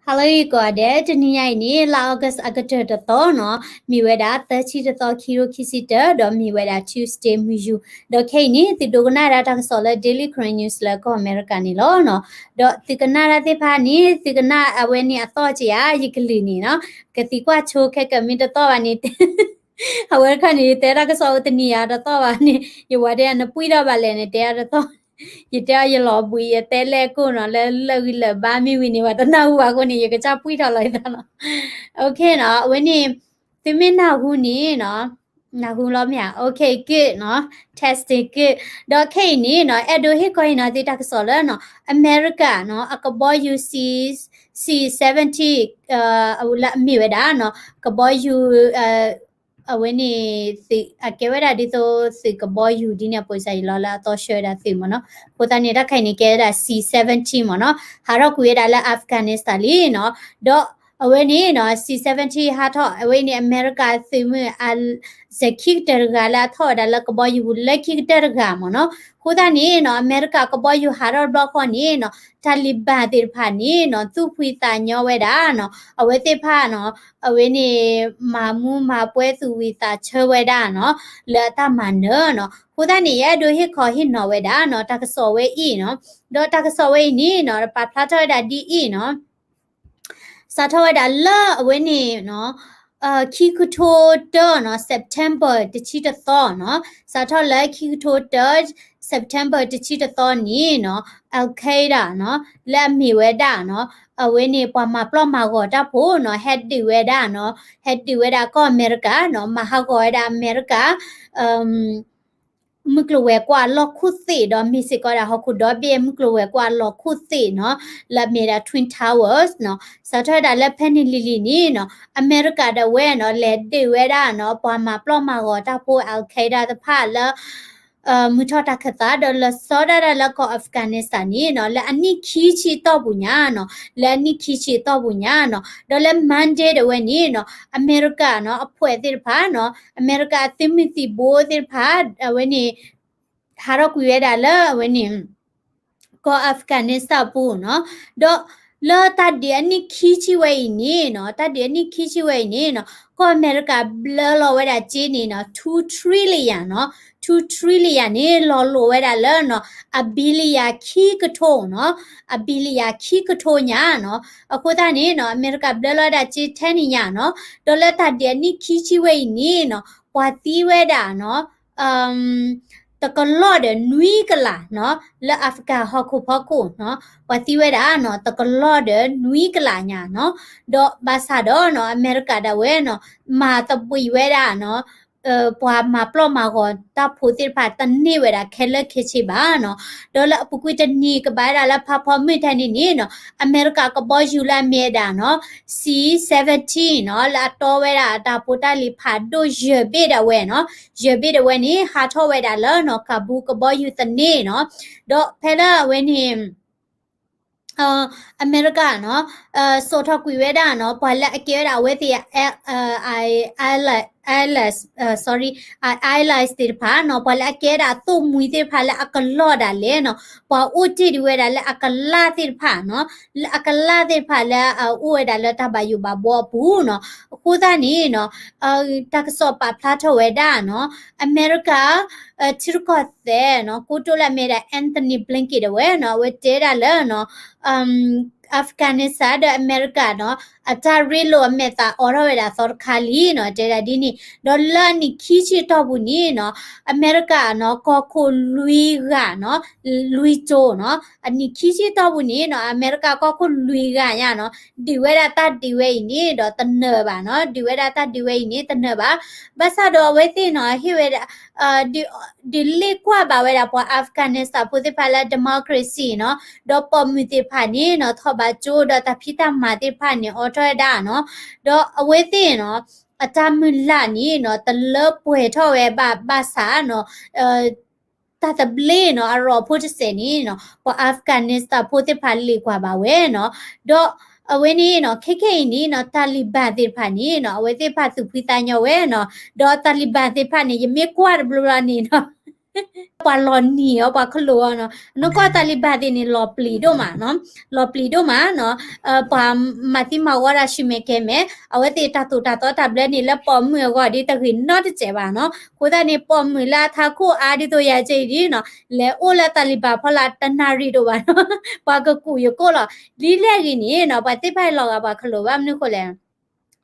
Hello ကိးဂၤဒဲး, တနံၤညါအံၤန့ၣ် လါ August အကတၢၢ်တသီနီၤ, မ့ၢ်ဝဲဒၣ် သၢဆံတသီ ခံကထိခံဆံတၢ, ဒီးမ့ၢ်ဝဲဒၣ် Tuesday မုၢ်ယူၤ, ဒီးခဲအံၤန့ၣ် သုဒိကနၣ်ဒၣ်တၢ်ကစီၣ်လၢ Daily Karen News လၢကီၢ်အမဲရကၤန့ၣ်လီၤနီၤ, ဒီးသုကနၣ်ဒၣ်သ့ၣ်တဖၣ်န့ၣ် သုကနၣ်အဝဲန့ၣ်အသီၣ်က့ၤဧါ, ယကလုၢ်န့ၣ်နီၤ, ကသံကွၢ်ဆိခဲကမ့ၢ်တသီၣ်ဘၣ်န့ၣ် အဝဲတခါန့ၣ် ယတဲတၢ်ကစီၣ်အိၣ်တနံၤဧါတသီၣ်ဘၣ်န့ၣ်, ယဝၤဒဲးနပှံၢ်ထီၣ်ဘၣ်လဲၣ်န့ၣ် တဲတၢ်တသီၣ်, ယတဲအီၤယလီၤဘှံး ယတဲလဲၣ်ကိၣ်နီၤ လၢလၢဂံၢ်လၢဘါမ့ၢ်ဝံၤန့ၣ် ပှၤတနၢ်ဟူဘၣ်အဃိန့ၣ် ယကစၢ်ပှံၢ်ထီၣ်လီၤယသးနီၤ, OK နီၤ, အဝဲန့ၣ် သုမ့ၢ်နၢ်ဟူန့ၣ်နီၤ, နၢ်ဟူလီၤမ့ၢ်ဧါ, OK good နီၤ, testing good, ဒီးခဲအံၤန့ၣ်နီၤ အဲၣ်ဒိးဟ့ၣ်ခီအံၤနီၤ သုတၢ်ကစီၣ်လၢနီၤ အမဲရကၤနီၤ အကဘီယူၤ C seventeen လၢအမ့ၢ်ဝဲဒၣ်နီၤ ကဘီယူၤ အဝဲန့ၣ် သုး အကဲဝဲဒၣ်ဒ်သိးသုးကဘီယူၤဒ်န့ၣ် အပိစယလီၤလၢအသီဆှၢဝဲဒၣ်သုးမ့ၢ်နီၤ, အဃိသတးန့ၣ် တၢ်ခါအံၤန့ၣ် ကဲဝဲဒၣ် C seventeen မ့ၢ်နီၤ, ဟးထီၣ်ကွံာ်ဝဲဒၣ်လၢ Afghanistan လံနီၤ, ဒီးအဝဲန့ၣ်နီၤ C seventeen ဟးထီၣ် အဝဲန့ၣ် အမဲရကၤသုးမုၢ်အ စဲးခံကတၢၢ်တဂၤလၢအထီၣ်ဝဲဒၣ်လၢကဘီယူၤပူၤလၢခံကတၢၢ်တဂၤမ့ၢ်နီၤ, အဃိသတးန့ၣ်နီၤ အမဲရကၤကဘီယူၤဟးထီၣ်တဘျီဃီန့ၣ်နီၤ Taliban သ့ၣ်တဖၣ်န့ၣ်နီၤ သူၣ်ဖှံသးညီဝဲဒၣ်နီၤ အဝဲသ့ၣ်တဖၣ်နီၤ အဝဲန့ၣ် မၤမူမၤပွဲသူၣ်ဝံၤသးဆၢဝဲဒၣ်နီၤ လၢအတၢ်မၤနၢၤနီၤ, အဃိသတးန့ၣ် ယအဲၣ်ဒိးဟ့ၣ်ခီဟ့ၣ်နီၤဝဲဒၣ်နီၤ တၢ်ကစီၣ်ဝဲအံၤနီၤ, ဒီးတၢ်ကစီၣ်ဝဲအံၤန့ၣ်နီၤ ပာ်ဖျါထီၣ်ဝဲဒၣ်ဒ်အံၤနီၤ စးထီၣ်ဝဲဒၣ်လၢအဝဲန့ၣ်နီၤ ခံကထိတၢနီၤ September တဆံတသီနီၤ, စးထီၣ်လၢခံကထိတၢ September တဆံတသီန့ၣ်နီၤ Al Qaeda နီၤ လၢအမ့ၢ်ဝဲဒၣ်နီၤ အဝဲန့ၣ်ပှၤမၤပျီၢ်မၤဂီၤတၢ်ဖိနီၤ ဟဲဒုးဝဲဒၣ်နီၤ ဟဲဒုးဝဲဒၣ်ကီၢ်အမဲရကၤနီၤ မၤဟးဂီၤဝဲဒၣ်အမဲရကၤ မုၢ်ကျိၤဝဲၤကွာ်အလီၢ်ခိၣ်သ့ၣ်ဒီး မ့ၢ်စ့ၢ်ကီးဒၣ်ဟီၣ်ခိၣ်ဒီဘ့ၣ်မုၢ်ကျိၤဝဲၤကွာ်အလီၢ်ခိၣ်သ့ၣ်နီၤ လၢအမ့ၢ်ဒၣ် Twin Towers နီၤ, စးထီၣ်ဝဲဒၣ်လၢဖဲန့ၣ်လံၤလံၤန့ၣ်နီၤ အမဲရကၤဒၣ်ဝဲနီၤ လဲၤဒုးဝဲဒၣ်နီၤ ပှၤမၤပျီၢ်မၤဂီၤတၢ်ဖိ Al Qaeda တဖၣ်လၢ မုၢ်ထီၣ်တၢ်ခၢၣ်သး ဒီးလၢစီၤဒၣ်ဒၣ်လၢကီၢ် Afghanistan န့ၣ်နီၤ လၢအနံၣ်ခံဆံတီၢ်ပူၤညါနီၤ လၢအနံၣ်ခံဆံတီၢ်ပူၤညါနီၤ ဒီးလၢ Monday ဒၣ်ဝဲန့ၣ်နီၤ အမဲရကၤနီၤ အဖှဲးသ့ၣ်တဖၣ်နီၤ အမဲရကၤအသုးမုၢ်သံၣ်ဘိသ့ၣ်တဖၣ် အဝဲန့ၣ် ဟးထီၣ်ကွံာ်ဝဲဒၣ်လၢအဝဲန့ၣ် ကီၢ် Afghanistan ပူၤနီၤ, ဒီးလၢတၢ်ဒုးအနံၣ်ခံဆံဝဲအံၤန့ၣ်နီၤ, တၢ်ဒုးအနံၣ်ခံဆံဝဲအံၤန့ၣ်နီၤ, ကီၢ်အမဲရကၤဘျၢလီၤဝဲဒၣ်စ့န့ၣ်နီၤ two trillion နီၤ, two trillion န့ၣ် လီၤလိာ်ဝဲဒၣ်လၢနီၤ အ billion ခံကထိနီၤ, အ billion ခံကထိညါနီၤ, အဃိသတးန့ၣ်နီၤ အမဲရကၤဘျၢလီၤဝဲဒၣ်စ့ထဲန့ၣ်ညါနီၤ, ဒီးလၢတၢ်ဒုးအနံၣ်ခံဆံဝဲအံၤန့ၣ်နီၤ ပှၤသံဝဲဒၣ်နီၤ တကလီၢ်ဒီးနွံကလးနီၤ, လၢ Afghan ဟီၣ်ခိၣ်ဖီခိၣ်နီၤ, ပှၤသံဝဲဒၣ်နီၤ တကလီၢ်ဒီးနွံကလးညါနီၤ, ဒီးဘၣ်ဆၣ်ဒီးနီၤ အမဲရကၤဒၣ်ဝဲနီၤ မၤသဘှံးဝဲဒၣ်နီၤ ပှၤမၤပျီၢ်မၤဂီၤတၢ်ဖိသ့ၣ်တဖၣ်တန့ၢ်ဝဲဒၣ်ခဲလၢာ်ခဲဆ့ဘၣ်နီၤ, ဒီးလၢအပူၤကွံာ်တနံၤကဘၣ်ဝဲဒၣ်လၢဖးဖီမုၢ်ထဲန့ၣ်န့ၣ်နီၤ အမဲရကၤကဘီယူၤလၢအမ့ၢ်ဝဲဒၣ်နီၤ C seventeen နီၤ လၢအတီဝဲဒၣ်အတၢ်ဖိတၢ်လံၤဖးဒိၣ်ယဲၢ်ဘ့ၣ်ဒၣ်ဝဲနီၤ, ယဲၢ်ဘ့ၣ်ဒၣ်ဝဲန့ၣ် ဟးထီၣ်ဝဲဒၣ်လၢနီၤ Kabul ကဘီယူၤသန့နီၤ, ဒီးဖဲလၢအဝဲန့ၣ် အမဲရကၤနီၤ စိာ်ထီၣ်ကွံာ်ဝဲဒၣ်နီၤ ပှၤလၢအကဲဝဲဒၣ်အဝဲသ့ၣ် I, I, ISIS, sorry, ISIS သ့ၣ်တဖၣ်နီၤ ပှၤလၢအကဲဝဲဒၣ်အသိၣ်မှံၤသ့ၣ်တဖၣ်လၢအကလီၢ်ဒၣ်လဲာ်နီၤ ပှၤအိၣ်တ့ၢ်ဒံးဝဲဒၣ်လၢအကလၢ်သ့ၣ်တဖၣ်နီၤ လၢအကလၢ်သ့ၣ်တဖၣ်လၢအအိၣ်ဝဲဒၣ်လၢတၢ်ဘၣ်ယိၣ်ဘၣ်ဘှီအပူၤနီၤ, အဃိသတးန့ၣ်နီၤ တၢ်ကစီၣ်ပာ်ဖျါထီၣ်ဝဲဒၣ်နီၤ အမဲရကၤ ထံရူၢ်ကီၢ်သဲးနီၤ ကိတိာ်လၢအမ့ၢ်ဒၣ် Antony Blinken ဒၣ်ဝဲနီၤ အဝဲတဲဒၣ်လၢနီၤ Afghanistan ဒီးအမဲရကၤနီၤ အတၢ်ရ့လိာ်အမဲာ်သးအိးထီၣ်ဝဲဒၣ်သီတခါလံနီၤ တဲဒၣ်ဒ်န့ၣ် ဒီးလၢအနံၣ်ခံဆံတီၢ်ပူၤန့ၣ်နီၤ အမဲရကၤနီၤ ကီၢ်ခိၣ်လွံၢ်ဂၤနီၤ လွံၢ်ကၠိနီၤ အနံၣ်ခံဆံတီၢ်ပူၤန့ၣ်နီၤ အမဲရကၤကီၢ်ခိၣ်လွံၢ်ဂၤညါနီၤ ဒုးဝဲဒၣ်တၢ်ဒုးဝဲအံၤန့ၣ်ဒီးတနၢၤဘၣ်နီၤ ဒုးဝဲဒၣ်တၢ်ဒုးဝဲအံၤန့ၣ်တနၢၤဘၣ် ဘၣ်ဆၣ်ဒီးအဝဲသ့ၣ်နီၤ ဟ့ၣ်ဝဲဒၣ် ဒုးလ့ၣ်ကွၢ်ဘၣ်ဝဲဒၣ်ပှၤ Afghanistan ဖိသ့ၣ်တဖၣ်လၢ democracy နီၤ ဒီးပိာ်မုၣ်သ့ၣ်တဖၣ်န့ၣ်နီၤ ထီၣ်ဘးကၠိဒီးတၢ်ဖံးတၢ်မၤသ့ၣ်တဖၣ်န့ၣ် အိးထီၣ်ဝဲဒၣ်နီၤ ဒီးအဝဲသ့ၣ်နီၤ အတၢ်မုၢ်လၢ်န့ၣ်နီၤ တလၢပှဲၤထီၣ်ဝဲဘၣ်ဘၣ်ဆၣ်နီၤ တၢ်သဘျ့နီၤ အရီၣ်ဖိတစဲးန့ၣ်နီၤ ပှၤ Afghanistan ဖိသ့ၣ်တဖၣ်လ့ၣ်ကွၢ်ဘၣ်ဝဲနီၤ ဒီးအဝဲန့ၣ်နီၤ ခဲခဲအံၤန့ၣ်နီၤ Taliban သ့ၣ်တဖၣ်န့ၣ်နီၤ အဝဲသ့ၣ်တဖၣ်သူၣ်ဖှံသးညီဝဲနီၤ ဒီး Taliban သ့ၣ်တဖၣ်န့ၣ် ယမ့ၢ်ကွၢ်တဘျီဘျီန့ၣ်နီၤ ပှၤလီၤနံၤအီၤ ပှၤခလိာ်အီၤနီၤ, နကွၢ်တၢ်လံၤဘၣ်သ့ၣ်န့ၣ် လီၤပျံၤဒိၣ်မးနီၤ, လီၤပျံၤဒိၣ်မးနီၤ, ပှၤမၤသံမၤဝီဒၣ်ဆူမဲာ်ကဲမဲာ်, အဝဲသ့ၣ်တၢ်သိၣ်တၢ်သီတၢ်ဘျၢန့ၣ် လၢပိာ်မုၣ်အဂီၢ်ဒ်တဂ့ၤနီတစဲးဘၣ်နီၤ, အဃိသတးန့ၣ် ပိာ်မုၣ်လၢအထးခိၣ်အါဒ်သိးယၤကဲအံၤဒ်နီၤ, လဲၤအိၣ်လၢတၢ်လံၤဘၣ်ဖီလာ်တနၣ်ရံၣ်ဒိၣ်ဘၣ်နီၤ, ပှၤကကူးယကိၣ်လီၤ, ဒ်လဲၣ်ဂ့ၤန့ၣ်နီၤ, ပှၤသ့ၣ်တဖၣ်လီၤဂာ်ပှၤခလိာ်ဘၣ်မနုၤဃိလဲၣ်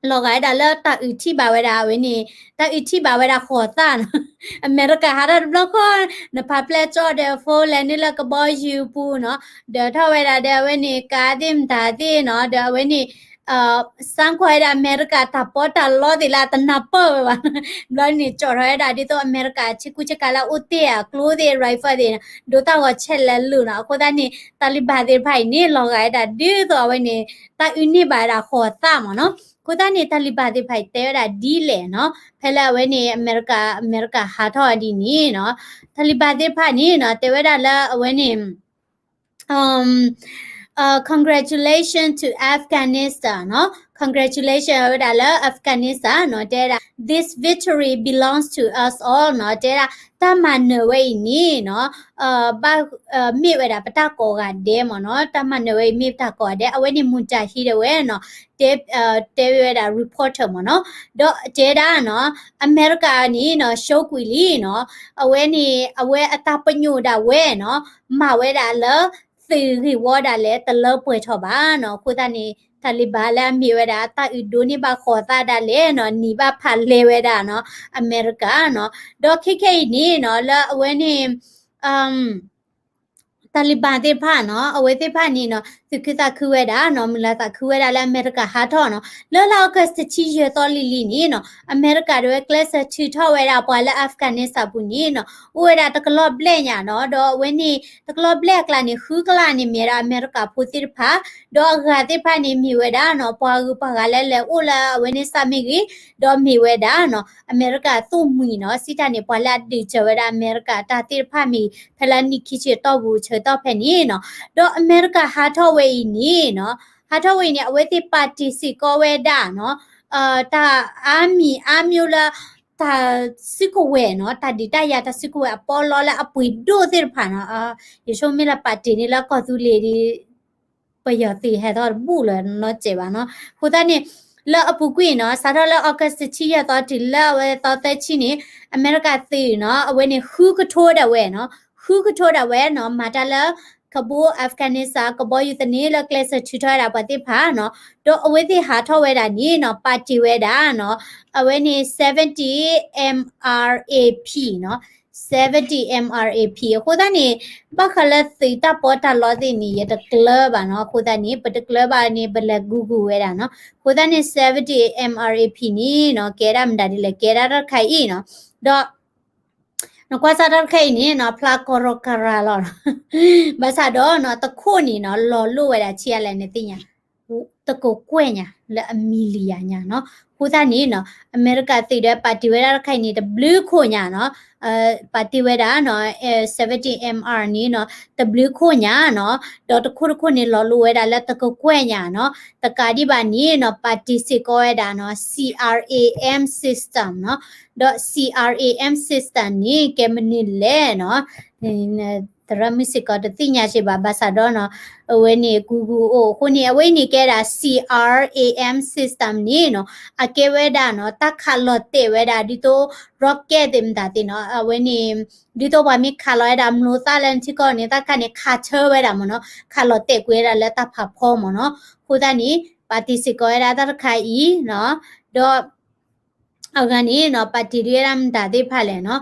လီၤဂာ်ဝဲဒၣ်လၢတၢ်အုးထံၣ်ဘၣ်ဝဲဒၣ်အဝဲန့ၣ်, တၢ်အုးထံၣ်ဘၣ်ဝဲဒၣ်ဃိးသၣ်နီၤ, အမဲရကၤဟးထီၣ်တဘျီဃီ, နဖးဖျဲၣ်ကၠီဒီး phone လဲၤနုာ်လၢကဘီယူၤပူၤနီၤ, ဒီးထီၣ်ဝဲဒၣ်ဒီးအဝဲန့ၣ် ကါသ့ၣ်မတၤသ့ၣ်နီၤ, ဒီးအဝဲန့ၣ် စၣ်ကွၢ်ဝဲဒၣ်အမဲရကၤတၢ်ပီးတၢ်လီသ့ၣ်လၢအတနၢ်ပၢၢ်ဝဲဘၣ်, ဘျီန့ၣ် ကၠီၣ်ထီၣ်ဝဲဒၣ်ဒ်သိးအမဲရကၤဆ့ကူဆ့ကၤလၢအအိၣ်တ့ၢ်အကျိသ့ၣ် rifle သ့ၣ်, ဒိးတၢ်ဂီၤဆဲးလဲၤလုာ်နီၤ, အဃိသတးန့ၣ် တၢ်လံၤဘၣ်သ့ၣ်တဖၣ်အံၤန့ၣ် လီၤဂာ်ဝဲဒၣ်ဒ်သိးအဝဲန့ၣ် တၢ်အုးန့ၢ်ဘၣ်ဝဲဒၣ်ဃိးသၣ်မ့ၢ်နီၤ, အဃိသတးန့ၣ် တၢ်လံၤဘၣ်သ့ၣ်တဖၣ်အံၤတဲဝဲဒၣ်ဒ်လဲၣ်နီၤ, ဖဲလၢအဝဲန့ၣ် အမဲရကၤ, အမဲရကၤဟးထီၣ်ဒ်န့ၣ်နီၤ, တၢ်လံၤဘၣ်သ့ၣ်တဖၣ်န့ၣ်နီၤ တဲဝဲဒၣ်လၢအဝဲန့ၣ် Congratulations to Afghanistan နီၤ, congratulation ဝဲဒၣ်လၢ Afghanistan နီၤ, တဲဒၣ် this victory belongs to us all နီၤ, တဲဒၣ် တၢ်မၤနၢၤဝဲအံၤန့ၣ်နီၤ, ဘၣ်, မ့ၢ်ဝဲဒၣ်ပတၢ်ကိးဂၤဒဲးမ့ၢ်နီၤ, တၢ်မၤနၢၤဝဲအံၤမ့ၢ်ပတၢ်ကိးဂၤဒဲး, အဝဲန့ၣ် မူတၤဟံး ဒၣ်ဝဲနီၤ, တဲ, တဲဝဲဒၣ် reporter မ့ၢ်နီၤ, ဒီးတဲဒၣ်နီၤ, အမဲရကၤန့ၣ်နီၤ ရှုံးကွံာ်လံနီၤ, အဝဲန့ၣ် အဝဲအတၢ်ပညိၣ်ဒၣ်ဝဲနီၤ, မၤဝဲဒၣ်လၢ သုးဂ့ၢ်ဝီဒၣ်လဲာ်တလၢပှဲၤထီၣ်ဘၣ်နီၤ, အဃိသတးန့ၣ် တၢ်လံၤဘၣ်လၢအမ့ၢ်ဝဲဒၣ်တၢ်အုးဒိၣ်န့ၢ်ဘၣ်ဃိးသၣ်ဒၣ်လဲာ်နီၤ, နံၤဘၣ်ဖးလဲၤဝဲဒၣ်နီၤ, အမဲရကၤနီၤ, ဒီးခဲခဲအံၤန့ၣ်နီၤ လၢအဝဲန့ၣ် တၢ်လံၤဘၣ်သ့ၣ်တဖၣ်နီၤ, အဝဲသ့ၣ်တဖၣ်န့ၣ်နီၤ သူၣ်ခုသးခုဝဲဒၣ်နီၤ, မုာ်လၤသးခုဝဲဒၣ်လၢအမဲရကၤဟးထီၣ်နီၤ, လၢလါအီကူးတဆံယဲၢ်သီလံၤလံၤန့ၣ်နီၤ, အမဲရကၤဒၣ်ဝဲကျဲးစၢးထုးထီၣ်ဝဲဒၣ်ပှၤလၢ Afghanistan ပူၤန့ၣ်နီၤ, အိၣ်ဝဲဒၣ်တကလီၢ်ဘျဲၣ်ညါနီၤ, ဒီးအဝဲန့ၣ် တကလီၢ်ဘျဲၣ်အကျါန့ၣ် ဃုကလးန့ၣ်မ့ၢ်ဝဲဒၣ်အမဲရကၤဖိသ့ၣ်တဖၣ်, ဒီးအဂၤသ့ၣ်တဖၣ်န့ၣ်မ့ၢ်ဝဲဒၣ်နီၤ, ပှၤဂုၤပှၤဂၤလၢလဲၤအိၣ်လၢအဝဲန့ၣ်စၢ်မ့ၢ်ဂ့ၤ, ဒီးမ့ၢ်ဝဲဒၣ်နီၤ အမဲရကၤအသိၣ်မှံၤနီၤ, စံးတၢ်န့ၣ် ပှၤလၢအဒုးစၢၤဝဲဒၣ်အမဲရကၤတၢ်သ့ၣ်တဖၣ်မ့ၢ် ဖဲလၢနံၣ်ခံဆံအတီၢ်ပူၤဆၢကတီၢ်ဖဲန့ၣ်နီၤ, ဒီးအမဲရကၤဟးထီၣ်ဝဲအံၤန့ၣ်နီၤ, ဟးထီၣ်ဝဲအံၤန့ၣ် အဝဲသ့ၣ်ပာ်တ့ၢ်စ့ၢ်ကီးဝဲဒၣ်နီၤ, တၢ်အါမံၤအါမျိၤလၢ တၢ်စုကဝဲၤနီၤ, တၢ်ဒုးတၢ်ယၤတၢ်စုကဝဲၤအပီလီလၢအပှ့ၤဒိၣ်သ့ၣ်တဖၣ်နီၤ, ယဆိကမိၣ်လၢပာ်တ့ၢ်န့ၢ်လၢကီၢ်သူလ့ၤဒ် ပယီၤသုးဟဲထီၣ်တဘူၣ်လၢၤနီတစဲးဘၣ်နီၤ, အဃိသတးန့ၣ် လၢအပူၤကွံာ်နီၤ, စးထီၣ်လၢ August တဆံယဲၢ်သီတုၤလၢအဝဲသီသၢဆံန့ၣ် အမဲရကၤသုးနီၤ, အဝဲန့ၣ်ဃုကထိဒၣ်ဝဲနီၤ, ဃုကထိဒၣ်ဝဲနီၤ, မၤတၢ်လၢ ကဘိ Afghanistan ကဘီယူၤသန့လၢကျဲးစၢးထုးထီၣ်ဝဲဒၣ်ပှၤသ့ၣ်တဖၣ်နီၤ, ဒီးအဝဲသ့ၣ်ဟးထီၣ်ဝဲဒၣ်န့ၣ်နီၤ, ပာ်တ့ၢ်ဝဲဒၣ်နီၤ, အဝဲန့ၣ် seventy M R A P နီၤ, seventy M R A P အဃိသတးန့ၣ် ဘၣ်ဃးလၢသုးတၢ်ပီးတၢ်လီသ့ၣ်န့ၣ် ယတကျၢၤဘၣ်နီၤ, အဃိသတးန့ၣ် ပတကျၢၤဘၣ်န့ၣ် ပလဲၤ Google ဝဲဒၣ်နီၤ, အဃိသတးန့ၣ် seventy M R A P န့ၣ်နီၤ ကဲဒၣ်မတၤဒ်လဲၣ်, ကဲဒၣ်တၢ်တခါအံၤနီၤ, ဒီး နကွၢ်စၢ်တၢ်တခါအံၤန့ၣ်နီၤ ဖျါကီရီကရၤလီၤ, ဘၣ်ဆၣ်ဒီးနီၤ တခိၣ်န့ၣ်နီၤ လီၤလိၣ်ဝဲဒၣ်ဆံးအါလဲၣ်န့ၣ်သ့ၣ်ညါ တကကွဲၢ်ညါ လၢအမံၤလံယၤညါနီၤ, အဃိသတးန့ၣ်နီၤ အမဲရကၤသုးဒီးပာ်တ့ၢ်ဝဲဒၣ်တခါအံၤန့ၣ် တဘျုးခိၣ်ညါနီၤ, ပာ်တ့ၢ်ဝဲဒၣ်နီၤ seventy M R န့ၣ်နီၤ တဘျုးခိၣ်ညါနီၤ, ဒီးတခိၣ်တခိၣ်န့ၣ် လီၤလိၣ်ဝဲဒၣ်လၢတကကွဲၢ်ညါနီၤ, တကးဒံးဘၣ်န့ၣ်နီၤ ပာ်တ့ၢ်စ့ၢ်ကီးဝဲဒၣ်နီၤ C RAM system နီၤ, ဒီး C RAM system န့ၣ် ကဲမနုၤလဲၣ်နီၤ သရၣ်မုၣ်စ့ၢ်ကီးတသ့ၣ်ညါစ့ၢ်ဘၣ်, ဘၣ်ဆၣ်ဒီးနီၤ အဝဲန့ၣ် Google အိၣ်အဃိန့ၣ် အဝဲအံၤန့ၣ်ကဲဒၣ် C RAM system န့ၣ်နီၤ အကဲဝဲဒၣ်နီၤ တၢ်ခးလီၤတဲာ်ဝဲဒၣ် ဒ်သိး rocket သ့ၣ်မတၤသ့ၣ်နီၤ, အဝဲန့ၣ် ဒ်သိးပှၤမ့ၢ်ခးလီၤဝဲဒၣ် မျိးသၣ်လၢနထံကီၢ်န့ၣ် တၢ်တခါန့ၣ် ခးဆၢဝဲဒၣ်မ့ၢ်နီၤ, ခးလီၤတဲာ်ကွံာ်ဝဲဒၣ်လၢတၢ်ဖးဖီမ့ၢ်နီၤ, အဃိသတးန့ၣ် ပာ်တ့ၢ်စ့ၢ်ကီးဝဲဒၣ်တၢ်တခါအံၤနီၤ, ဒီး အဂၤန့ၣ်နီၤ ပာ်တ့ၢ်ဒ်ဝဲဒၣ်မတၤသ့ၣ်တဖၣ်လဲၣ်နီၤ,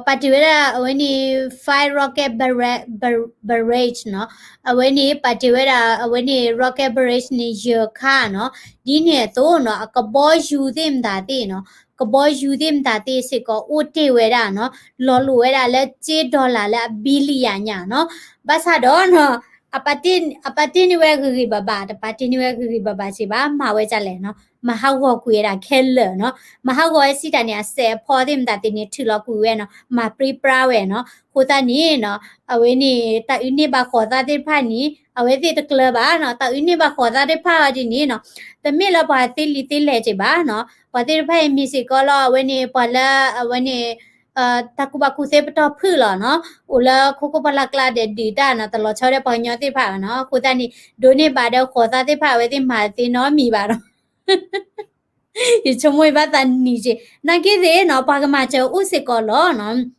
ပာ်တ့ၢ်ဝဲဒၣ်အဝဲန့ၣ် five rocket barra-, bar-, barrage နီၤ, အဝဲန့ၣ် ပာ်တ့ၢ်ဝဲဒၣ်အဝဲန့ၣ် rocket barrage န့ၣ် ယဲၢ်ခါနီၤ, ဒ်န့ၣ်အသိးနီၤ အကဘီယူၤသ့ၣ်မတၤသ့ၣ်နီၤ, ကဘီယူၤသ့ၣ်မတၤသ့ၣ်စ့ၢ်ကီးအိၣ်တ့ၢ်ဝဲဒၣ်နီၤ, လီၤလိၣ်ဝဲဒၣ်လၢစ့ dollar လၢအ billion ညါနီၤ, ဘၣ်ဆၣ်ဒီးနီၤ အပာ်တ့ၢ်န့ၢ်ဝဲဂ့ၤဂ့ၤဘၣ်ဘၣ်, တပာ်တ့ၢ်န့ၢ်ဝဲဂ့ၤဂ့ၤဘၣ်ဘၣ်စ့ၢ်ဘၣ်, မၤဝဲဒ်လဲၣ်နီၤ, မၤဟးဂီၤကွံာ်ဝဲဒၣ်ခဲလၢာ်နီၤ, မၤဟးဂီၤဝဲစံးတၢ်န့ၣ် အစဲးအဖီသ့ၣ်မတၤသ့ၣ်န့ၣ် ထုးလီၤကွံာ်ဝဲနီၤ, မၤပြံပြါဝဲနီၤ, အဃိသတးန့ၣ်နီၤ အဝဲန့ၣ် တၢ်အုၣ်န့ၢ်ဘၣ်ဃိးသၣ်သ့ၣ်တဖၣ်န့ၣ် အဝဲသ့ၣ်တကျၢၤဘၣ်နီၤ, တၢ်အုၣ်န့ၢ်ဘၣ်ဃိးသၣ်သ့ၣ်တဖၣ်အီၤဒ်န့ၣ်နီၤ, တမ့ၢ်လၢပှၤသ့လံာ်သ့လဲၢ်စ့ၢ်ဘၣ်နီၤ, ပှၤသ့ၣ်တဖၣ်အံၤမ့ၢ်စ့ၢ်ကီးလီၤ အဝဲန့ၣ် ပှၤလၢအဝဲန့ၣ် တၢ်ကူၣ်ဘၣ်ကူၣ်သ့ပတီၢ်ဖုၣ်လီၤနီၤ, အိၣ်လၢခိခိၣ်ပှၢ်လၢ်ကျါဒီးဒုးတၢ်နီၤ, တလီၤဆီဒီးပှၤကညီသ့ၣ်တဖၣ်ဘၣ်နီၤ. အဃိသတးန့ၣ် ဒိးန့ၢ်ဘၣ်ဒီးဃီၤသးသ့ၣ်တဖၣ်အဝဲသ့ၣ်မၤသ့နီတမံၤဘၣ်နီၤ. ယဆိကမိၣ်ဘၣ်သးနံၤက့ၤ နာ်က့သ့ၣ်နီၤ ပှၤကမၤစၢၤအိၣ်စ့ၢ်ကီးလီၤနီၤ.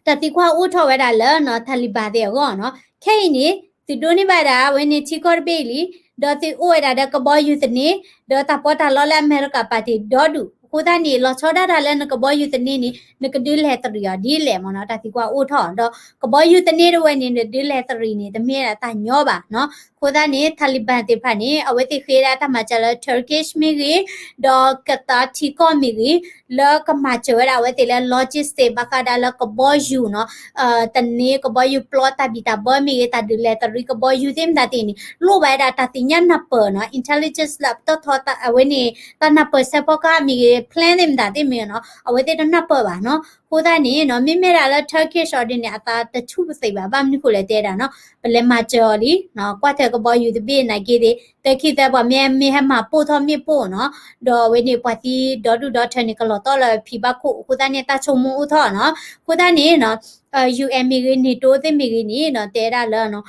တၢ်သံကွၢ်အိၣ်ထီၣ်ဝဲဒၣ်လၢနီၤ Taliban သ့ၣ်အဂီၢ်နီၤ. ခဲအံၤန့ၣ် သုဒိးန့ၢ်ဘၣ်ဒၣ်ဝဲန့ၣ်ထံကီၢ်တဘ့ၣ်လံ, ဒီးသုအိၣ်ဝဲဒၣ်ဒီးကဘီယူၤသန့, ဒီးတၢ်ပီးတၢ်လီလၢအမဲရကၤပာ်တ့ၢ်ဒီဒူၣ်, အဃိသတးန့ၣ် လီၤဆီဒၣ်တၢ်လၢနကဘီယူၤသန့န့ၣ် နကဒုးလဲၤသရံးအီၤဒ်လဲၣ်မ့ၢ်နီၤ. တၢ်သံကွၢ်အိၣ်ထီၣ်ဒီး ကဘီယူၤသန့တဝဲန့ၣ် နဒုးလဲၤသရံးန့ၣ် တမ့ၢ်ဝဲဒၣ်တၢ်ညီဘၣ်နီၤ. အဃိသတးန့ၣ် Taliban သ့ၣ်တဖၣ်န့ၣ် အဝဲသ့ၣ်ဃ့ဒၣ်တၢ်မၤစၢၤလၢ Turkish မ့ၢ်ဂ့ၤ, ဒီး Qatar ထံကီၢ်မ့ၢ်ဂ့ၤ, လၢကမၤစၢၤဝဲဒၣ်အဝဲသ့ၣ်လၢ logistic ဘၣ်ဃးဒၣ်လၢကဘီယူၤနီၤ, သန့ ကဘီယူၤပျီတၢ်ဘံၣ်တၢ်ဘၢမ့ၢ်ဂ့ၤ, တၢ်ဒုးလဲၤသရံးကဘီယူၤသ့ၣ်မတၤသ့ၣ်န့ၣ် လိၣ်ဘၣ်ဝဲဒၣ်တၢ်သ့ၣ်ညါနၢ်ပၢၢ်နီၤ, intelligence လၢပတီၢ်ထီ အဝဲန့ၣ် တၢ်နၢ်ပၢၢ်ဆၢဖီကဟၣ်မ့ၢ်ဂ့ၤ, plan သ့ၣ်မတၤသ့ၣ်မ့ၢ်ဂ့ၤနီၤ, အဝဲသ့ၣ်တနၢ်ပၢၢ်ဘၣ်နီၤ. အဃိသတးန့ၣ်နီၤ မ့မ့ၢ်ဒၣ်လၢ Turkish အီၤဒ်န့ၣ် အသးတဆူၣ်ပသံးဘၣ်, ဘၣ်မနုၤဃိလဲၣ်တဲဒၣ်နီၤ, ပလဲၤမၤစၢၤအီၤလံ, ကွၢ်ထွဲကဘီယူၤတဘ့ၣ်နာ်က့သ့ၣ် သၢခံသၢပှၤမ့ၢ် မ့ၢ်ဟဲမၤပိၢ်ထီၣ်မ့ၣ်ပိၢ်နီၤ, ဒီးအဝဲန့ၣ်ပှၤသံဒီဒူၣ်ဒီထၢန့ၣ် ကလီၤတီၢ်လၢဖံဘၣ်ခိၣ်, အဃိသတးန့ၣ် တၢ်ဆိကမိၣ်အိၣ်ထီၣ်နီၤ. အဃိသတးန့ၣ်နီၤ UN မ့ၢ်ဂ့ၤ NATO သ့ၣ်မ့ၢ်ဂ့ၤန့ၣ်နီၤ တဲဒၣ်လၢ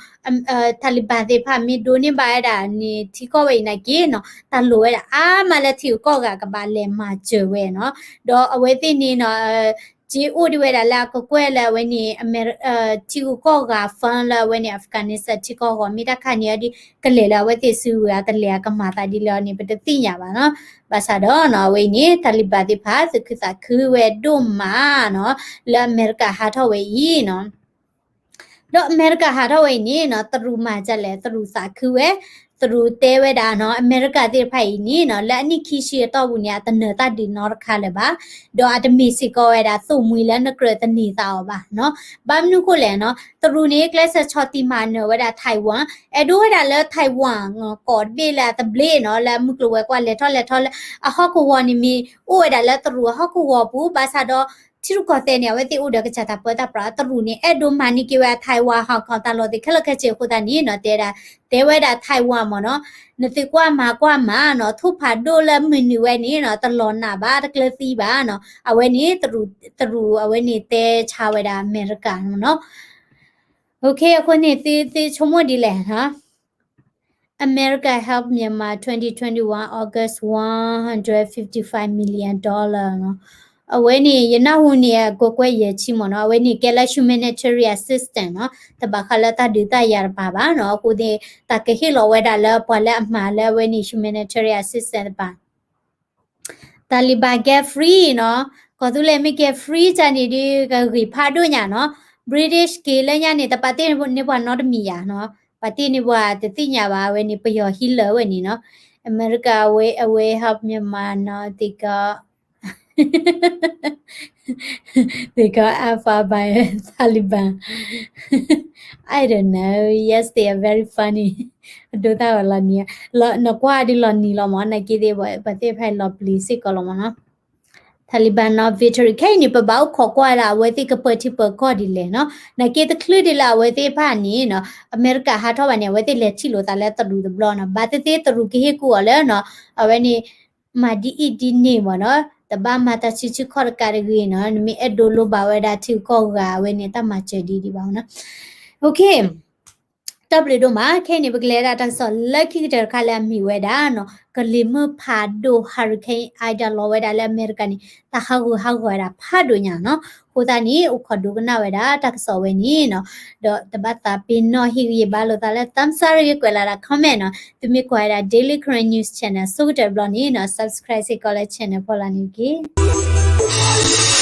Taliban သ့ၣ်တဖၣ်မ့ၢ်ဒိးန့ၢ်ဘၣ်ဝဲဒၣ်န့ၣ် ထံကီၢ်ဝဲအံၤနာ်က့နီၤ တၢ်လိၣ်ဝဲဒၣ်အါမးလၢထံဂုၤကီၢ်ဂၤကဘၣ်လဲၤမၤစၢၤဝဲနီၤ. ဒီးအဝဲသ့ၣ်န့ၣ်နီၤ က့အိၣ်ဒံးဝဲဒၣ်လၢအကကွဲၢ်လၢအဝဲန့ၣ် ထံဂုၤကီၢ်ဂၤ fund လၢအဝဲန့ၣ် Afghanistan ထံကီၢ်ဂီၤ မ့ၢ်တၢ်ခါန့ၣ်အီၤဒ် ကလဲၤလၢအဝဲသ့ၣ်စုကဝဲၤအတလဲၤအကမၤသးဒ်လဲၣ်အီၤန့ၣ် ပတသ့ၣ်ညါဘၣ်နီၤ. ဘၣ်ဆၣ်ဒီးနီၤ အဝဲအံၤန့ၣ် Taliban သ့ၣ်တဖၣ် သူၣ်ခုသးခုဝဲဒိၣ်မးနီၤ လၢအမဲရကၤဟးထီၣ်ဝဲအံၤနီၤ. ဒီးအမဲရကၤဟးထီၣ်ဝဲအံၤန့ၣ်နီၤ တရူးမၤဒ်လဲၣ်, တရူးသးခုဝဲ, တရူးတဲဝဲဒၣ်နီၤ အမဲရကၤသ့ၣ်တဖၣ်အံၤန့ၣ်နီၤ လၢအနံၣ်ခံဆံအတီၢ်ပူၤန့ၣ် အတနၢၤတၢ်ဒုးနီတခါလၢၤဘၣ်, ဒီးအတမ့ၢ်စ့ၢ်ကီးဝဲဒၣ်သိၣ်မှံၤလၢနကြၢးသန့ၤသးအီၤဘၣ်နီၤ. ဘၣ်မနုၤဃိလဲၣ်နီၤ တရူးန့ၣ် ကျဲးစၢးဆီၣ်တံၢ်မၤနၢၤဝဲဒၣ် Taiwan, အဲၣ်ဒိးဝဲဒၣ်လၢ Taiwan ကီၢ်တဘ့ၣ်လၢအသဘျ့နီၤ လၢအမုၢ်ကျိၤဝဲၤကွာ်လဲၤထီၣ်လဲၤထီလၢ အဟီၣ်ကဝီၤန့ၣ်မ့ၢ် အိၣ်ဝဲဒၣ်လၢတရူးအဟီၣ်ကဝီၤပူၤ, ဘၣ်ဆၣ်ဒီး ထံရူၢ်ကီၢ်သဲးန့ၣ် အဝဲသ့ၣ်အိၣ်ဒီးကစၢ်တၢ်ပၢတၢ်ပြး, တရူးန့ၣ် အဲၣ်ဒိးမၤန့ၢ်က့ၤဝဲ Taiwan, Hong Kong တၢ်လီၢ်သ့ၣ်ခဲလၢာ်ခဲဆ့အဃိသတးန့ၣ်နီၤ တဲဒၣ် တဲဝဲဒၣ် Taiwan မ့ၢ်နီၤ, နသုကွၢ်မၤကွၢ်မးနီၤ, ထိၣ်ဖးဒိၣ်လၢမုၢ်နုာ်ဝဲန့ၣ်နီၤ တလီၤနးဘၣ် တကျၢၤသံဘၣ်နီၤ, အဝဲန့ၣ် တရူးအဝဲန့ၣ်တဲဆါဝဲဒၣ်အမဲရကၤမ့ၢ်နီၤ. အဃိန့ၣ် သုဆိကမိၣ်ဒ်လဲၣ် America help Myanmar twenty twenty-one August one hundred fifty-five million dollar နီၤ. အဝဲန့ၣ် ယနၢ်ဟူန့ၣ် အကကွဲၢ်ယဲၢ်ဆံမ့ၢ်နီၤ, အဝဲန့ၣ်ကဲလၢ humanitarian assistance နီၤ, တဘၣ်ဃးလၢတၢ်ဒုးတၢ်ယၤတပၤဘၣ်နီၤ, အဃိန့ၣ် တၢ်ကဟ့ၣ်လီၤဝဲဒၣ်လၢပှၤလၢအမၤလၢအဝဲန့ၣ် humanitarian assistance တပၤ Taliban get free နီၤ, ကီၢ်သူလ့ၤမ့ၢ်ကဲ free တၢ်န့ၣ်ဒ်ကဂ့ၤဖးဒိၣ်ညါနီၤ, British က့ၤလၢညါန့ၣ် တပာ်တ့ၢ်န့ၢ်ပှၤနီတမံၤယၤနီၤ, ပာ်တ့ၢ်န့ၢ်ပှၤတသ့ၣ်ညါဘၣ်, အဝဲန့ၣ်ပယီၤဟံးလၢာ်ဝဲန့ၣ်နီၤ, America away away help Myanmar နီၤ, they got they got alpha by Taliban. I don't know, yes they are very funny. အဒိသၣ်ဝဲလီၤနံၤ, နကွၢ်ဒ်လီၤနံၤလီၤမ့ၢ် နာ်က့သ့ၣ် ပှၤသ့ၣ်တဖၣ်လီၤပျံၤစ့ၢ်ကီးလီၤမ့ၢ်နီၤ. Taliban နီၤ victory ခဲအံၤန့ၣ် ပဘၣ်အိၣ်ခိးကွၢ်လၢအဝဲသ့ၣ်ကပၢၤထံပၢၤကီၢ်ဒ်လဲၣ်နီၤ, နာ်က့တချုးဒ်လၢအဝဲသ့ၣ်တဖၣ်န့ၣ်နီၤ အမဲရကၤဟးထီၣ်ဘၣ်န့ၣ် အဝဲသ့ၣ်လဲၤထံၣ်လိာ်သးလၢတရူးတဘျီနီၤ, ဘၣ်သ့ၣ်သ့ၣ်တရူးကဟ့ၣ်ကူၣ်အီၤလၢနီၤ အဝဲန့ၣ် မၤဒ်အံၤဒ်န့ၣ်မ့ၢ်နီၤ, တဘၣ်မၤတၢ်ဆံးဆံးခီၣ်တကးတဂ့ၤနီၤ, နမ့ၢ်အဲၣ်ဒိးလိၣ်ဘၣ်ဝဲဒၣ်ထံဂုၤကီၢ်ဂၤအဝဲန့ၣ် တၢ်မၤစၢၤဒ်ဒ်ဘၣ်နီၤ. တၢ်ဘျုးဒိၣ်မး, ခဲအံၤန့ၣ် ပကလဲၤဒၣ်တၢ်ကစီၣ်လၢခံကတၢၢ်တခါလၢအမ့ၢ်ဝဲဒၣ်နီၤ ကလံၤမုၢ်ဖးဒိၣ် Hurricane Ida လီၤဝဲဒၣ်လၢအမဲရကၤန့ၣ် တၢ်ဟးဂူာ်ဟးဂီၤဝဲဒၣ်ဖးဒိၣ်ညါနီၤ, အဃိသတးန့ၣ် အိၣ်ခိးဒိကနၣ်ဝဲဒၣ်တၢ်ကစီၣ်ဝဲန့ၣ်နီၤ, ဒီးတဘၣ်သးပ့ၤနီၣ်ဟ့ၣ်ဂံၢ်ဘါလိာ်သးလၢ thumbs up ရဂ့ၤ ကွဲးလီၤဒၣ် comment နီၤ, သုမ့ၢ်ကွၢ်ဝဲဒၣ် Daily Karen News Channel ဆိကတၢၢ်တဘျီန့ၣ်နီၤ subscribe စ့ၢ်ကီးလၢ channel ဖီလာ်န့ၣ်တက့ၢ်.